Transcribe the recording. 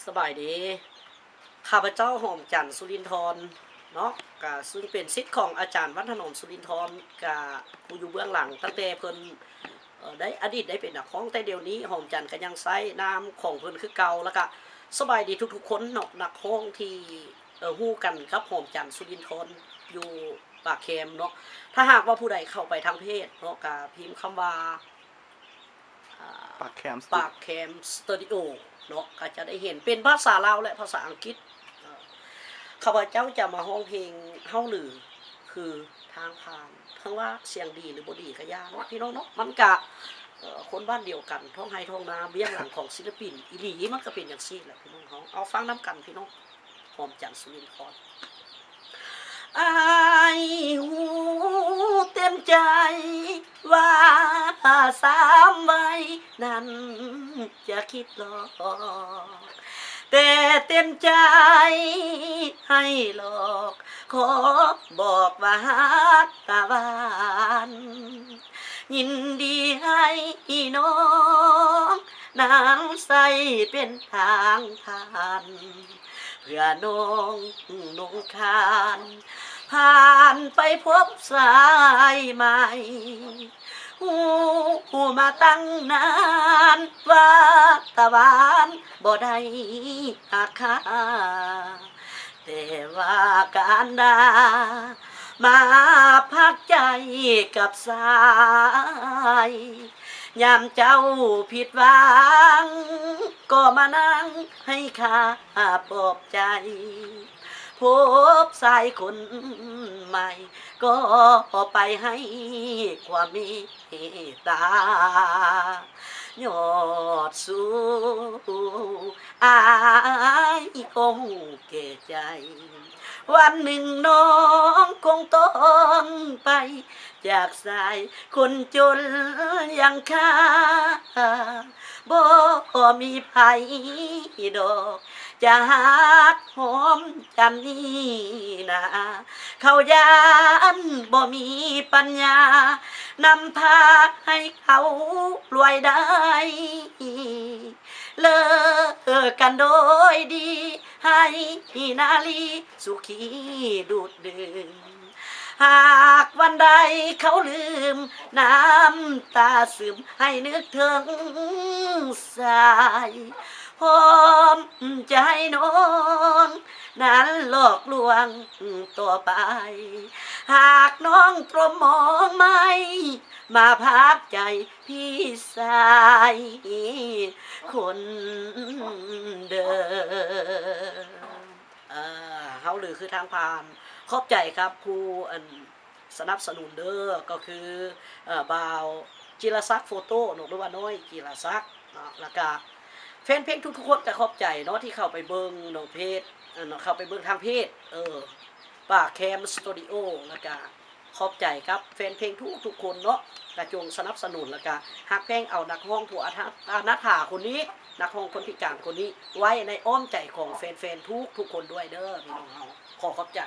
ສະບາຍດີ ຂ້າພະເຈົ້າ ຫອມຈັນ ສຸລິນທອນ ເນາະ ກະຊຶ່ງເປັນສິດຂອງອາຈານ ວັນທະນອມ ສຸລິນທອນ ກະຜູ້ຢູ່ເບື້ອງຫຼັງ ຕັ້ງແຕ່ເພິ່ນ ເອີ ໄດ້ ອະດີດໄດ້ເປັນນັກຮ້ອງ ແຕ່ດຽວນີ້ຫອມຈັນກະຍັງໃຊ້ນາມຂອງເພິ່ນຄືເກົ່າ. ລະກະສະບາຍດີທຸກໆຄົນເນາະ ນັກຮ້ອງທີ່ ເອີ ຮູ້ກັນກັບຫອມຈັນ ສຸລິນທອນ ຢູ່ປາກແຄມເນາະ. ຖ້າຫາກວ່າຜູ້ໃດເຂົ້າໄປທາງເພຈເນາະ ກະພິມຄຳວ່າ ອ່າ ປາກແຄມສະຕູ ປາກແຄມສະຕູດິໂອເນາະ ກໍຈະໄດ້ເຫັນເປັນພາສາລາວ ແລະ ພາສາອັງກິດ. ເອີ ຂ້າພະເຈົ້າຈະມາຮ້ອງເພງເຮົາຫຼືຄືທາງຜ່ານ ເຖິງວ່າສຽງດີຫຼືບໍ່ດີກໍຢ່າເນາະ ພີ່ນ້ອງເນາະ ມັນກະ ເອີ ຄົນບ້ານດຽວກັນ ທ້ອງໄຮ່ທ້ອງນາ ເບື້ອງຫຼັງຂອງສິລະປິນອີ່ຫຼີ ມັນກໍເປັນຈັ່ງຊີ້ແຫຼະ ພີ່ນ້ອງເຮົາ. ເອົາ ຟັງນຳກັນ ພີ່ນ້ອງ. ຫອມຈັນ ສຸລິນທອນ. ອາຍຮູ້ເຕັມໃຈວ່າສາມໄວນັ້ນຈະຄິດຫຼອກ ແຕ່ເຕັມໃຈໃຫ້ຫຼອກ ຂໍບອກວ່າຮັກຕາຫວານ ຍິນດີໃຫ້ນ້ອງນັ້ນໃຊ້ເປັນທາງຜ່ານ ເພື່ອນ້ອງນົງຄານ ຜ່ານໄປພົບຊາຍໃໝ່. ຮູ້ມາຕັ້ງນານວ່າຕາຫວານບໍ່ໄດ້ຮັກຄ່າ ແຕ່ວ່າການດາມາພັກໃຈກັບຊາຍ ຍາມເຈົ້າຜິດຫວັງ ກໍມານັ່ງໃຫ້ຂ້າປອບໃຈ ພົບຊາຍຄົນໃໝ່ ກໍໄປໃຫ້ຄວາມເມດຕາ ຍອດສູ້ ອາຍກໍຮູ້ແກ່ໃຈ ວັນໜຶ່ງນ້ອງຄົງຕ້ອງໄປ ຈາກຊາຍຄົນຈົນຢ່າງຂ້າ ບໍ່ມີໃຜດອກຈະຮັກຫອມຈັນນີ້ນາ ເຂົາຢ້ານບໍ່ມີປັນຍາ ນຳພາໃຫ້ເຂົາລວຍໄດ້ ເລີກກັນໂດຍດີ ໃຫ້ນາລີສຸຂີດູດດື່ມ ຫາກວັນໃດເຂົາລືມ ນ້ຳຕາຊຶມໃຫ້ນຶກເຖິງຊາຍ ພ້ອມຈະໃຫ້ນ້ອງນັ້ນຫຼອກລວງຕໍ່ໄປ ຫາກນ້ອງຕົມມອງໄມ້ ມາພັກໃຈພີ່ຊາຍຄົນເດີ. ເອີ ເຮົາຫຼືຄືທາງຜ່ານ ຂອບໃຈກັບຜູ້ ອັນ ສະໜັບສະໜູນເດີ ກໍຄື ເອີ ບ່າວ ຈິລະສັກໂຟໂຕ້ເນາະ ຫຼືວ່ານ້ອຍຈິລະສັກເນາະ ແລ້ວກະແຟນເພງທຸກໆຄົນ ກະຂອບໃຈເນາະ ທີ່ເຂົ້າໄປເບິ່ງເນາະ ເພຈ ອັນ ເຂົ້າໄປເບິ່ງທາງເພຈ ເອີ ປາກແຄມສະຕູດິໂອ ແລ້ວກະ ຂອບໃຈກັບແຟນເພງທຸກໆຄົນເນາະ ກະຈົ່ງສະໜັບສະໜູນ ແລ້ວກະຮັກແພງເອົານັກຮ້ອງຜູ້ອານາຖາຄົນນີ້ ນັກຮ້ອງຄົນພິການຄົນນີ້ ໄວ້ໃນອ້ອມໃຈຂອງແຟນໆທຸກໆຄົນດ້ວຍເດີ ພີ່ນ້ອງເຮົາ. ຂໍຂອບໃຈ.